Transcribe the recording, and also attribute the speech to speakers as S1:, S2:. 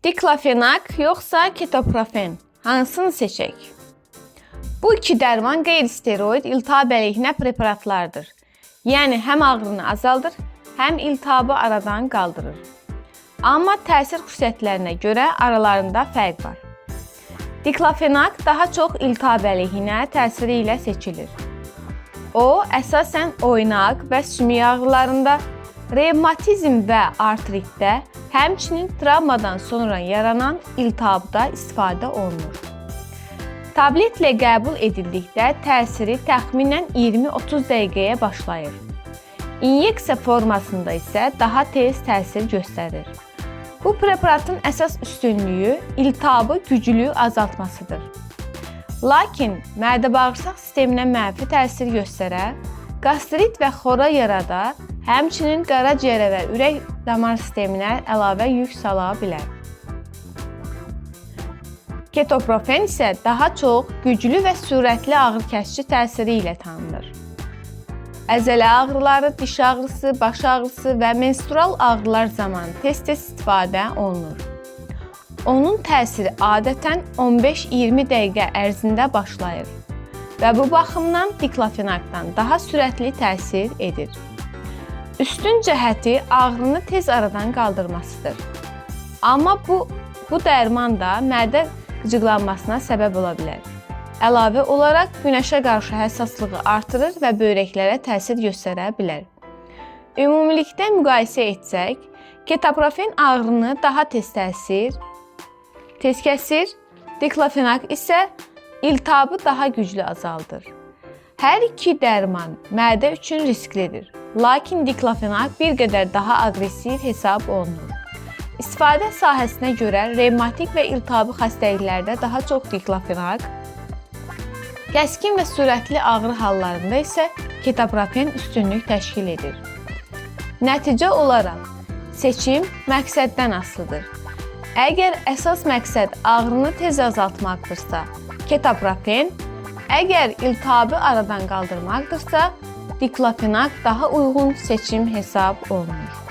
S1: Diklofenak yoxsa ketoprofen? Hansını seçək? Bu iki dərman qeyri-steroid iltihab əleyhinə preparatlardır. Yəni həm ağrını azaldır, həm iltihabı aradan qaldırır. Amma təsir xüsusiyyətlərinə görə aralarında fərq var. Diklofenak daha çox iltihab əleyhinə təsiri ilə seçilir. O, əsasən oynaq və sümük ağrılarında, revmatizm və artritdə, həmçinin travmadan sonra yaranan iltihabda istifadə olunur. Tabletlə qəbul edildikdə təsiri təxminən 20-30 dəqiqəyə başlayır. İnyeksiya formasında isə daha tez təsir göstərir. Bu preparatın əsas üstünlüyü iltihabı güclü azaltmasıdır. Lakin mədə-bağırsaq sisteminə mənfi təsir göstərə, qastrit və xora yarada, həmçinin qaraciyərə və ürək damar sisteminə əlavə yük sala bilər. Ketoprofen isə daha çox güclü və sürətli ağrı kəsici təsiri ilə tanınır. Əzələ ağrıları, diş ağrısı, baş ağrısı və menstrual ağrılar zamanı tez-tez istifadə olunur. Onun təsiri adətən 15-20 dəqiqə ərzində başlayır və bu baxımdan diklofenakdan daha sürətli təsir edir. Üstün cəhəti ağrını tez aradan qaldırmasıdır. Amma bu dərman da mədə qıcıqlanmasına səbəb ola bilər. Əlavə olaraq günəşə qarşı həssaslığı artırır və böyrəklərə təsir göstərə bilər. Ümumilikdə müqayisə etsək, ketoprofen ağrını daha tez kəsir, diklofenak isə iltihabı daha güclü azaldır. Hər iki dərman mədə üçün risklidir. Lakin diklofenak bir qədər daha aqressiv hesab olunur. İstifadə sahəsinə görə revmatik və iltihabi xəstəliklərdə daha çox diklofenak, kəskin və sürətli ağrı hallarında isə ketoprofen üstünlük təşkil edir. Nəticə olaraq seçim məqsəddən asılıdır. Əgər əsas məqsəd ağrını tez azaltmaqdırsa, ketoprofen, əgər iltihabı aradan qaldırmaqdırsa, diklofenak daha uyğun seçim hesab olunur.